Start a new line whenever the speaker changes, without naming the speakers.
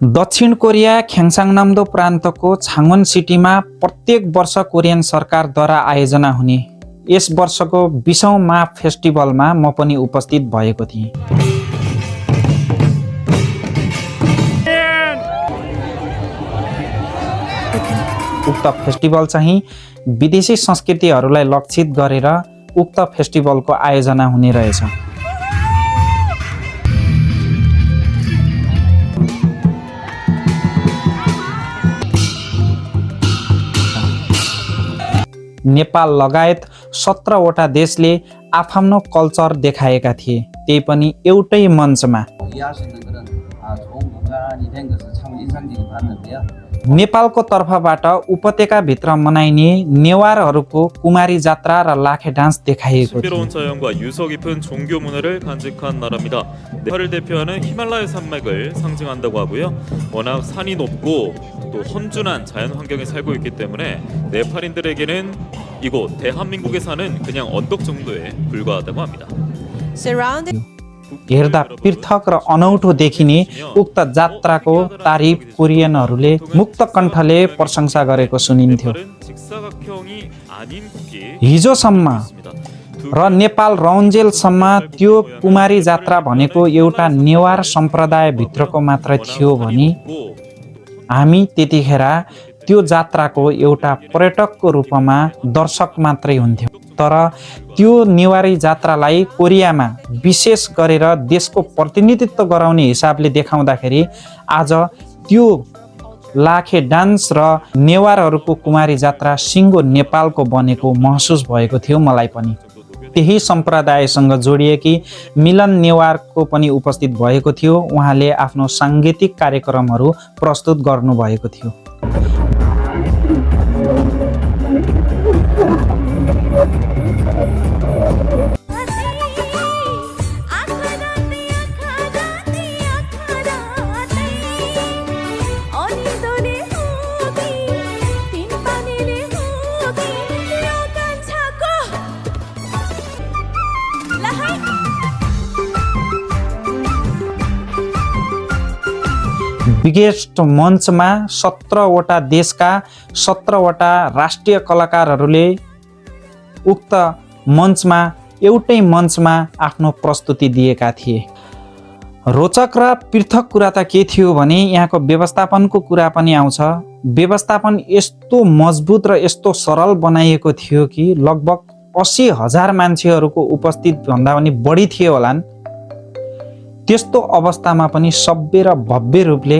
दक्षिण कोरिया ख्याङ्साङनाम्दो प्रान्तको छाङवन सिटीमा प्रत्येक वर्ष कोरियन सरकारद्वारा आयोजना हुने यस वर्षको 20औं माप फेस्टिभलमा म पनि उपस्थित भएको थिएँ। उक्त फेस्टिभल चाहिँ विदेशी संस्कृतिहरूलाई लक्षित गरेर उक्त फेस्टिभलको आयोजना हुने रहेछ। नेपाल लगायत 17 वटा देशले आफ्नो कल्चर देखाएका थिए, त्यही पनि एउटै मञ्चमा। नेपालको तर्फबाट उपत्यकाभित्र मनाइने नेवारहरूको कुमारी जात्रा र लाखे डान्स देखाइएको थियो।
자연과 유서 깊은 종교 문화를 간직한 나라입니다. 네팔을 대표하는 히말라야 산맥을 상징한다고 하고요. 워낙 산이 높고 또 험준한 자연 환경에 살고 있기 때문에 네팔인들에게는 이곳 대한민국에 사는 그냥 언덕 정도에 불과하다고 합니다.
हेर्दा पृथक र अनौठो देखिने उक्त जात्राको तारिफ कोरियनहरूले मुक्त कण्ठले प्रशंसा गरेको सुनिन्थ्यो। हिजोसम्म र नेपाल रौन्जेलसम्म त्यो कुमारी जात्रा भनेको एउटा नेवार सम्प्रदायभित्रको मात्र थियो भने हामी त्यतिखेर त्यो जात्राको एउटा पर्यटकको रूपमा दर्शक मात्रै हुन्थ्यौं। तर त्यो नेवारी जात्रालाई कोरियामा विशेष गरेर देशको प्रतिनिधित्व गराउने हिसाबले देखाउँदाखेरि आज त्यो लाखे डान्स र नेवारहरूको कुमारी जात्रा सिङ्गो नेपालको बनेको महसुस भएको थियो मलाई पनि। त्यही सम्प्रदायसँग जोडिएकी मिलन नेवारको पनि उपस्थित भएको थियो। उहाँले आफ्नो साङ्गीतिक कार्यक्रमहरू प्रस्तुत गर्नुभएको थियो। बिगेस्ट मञ्चमा 17 वटा देशका 17 वटा राष्ट्रिय कलाकारहरूले उक्त मञ्चमा एउटै मञ्चमा आफ्नो प्रस्तुति दिएका थिए। रोचक र पृथक कुरा त के थियो भने यहाँको व्यवस्थापनको कुरा पनि आउँछ। व्यवस्थापन यस्तो मजबुत र यस्तो सरल बनाइएको थियो कि लगभग 80,000 मान्छेहरूको उपस्थित भन्दा पनि बढी थिए होलान्। त्यस्तो अवस्थामा पनि सभ्य र भव्य रूपले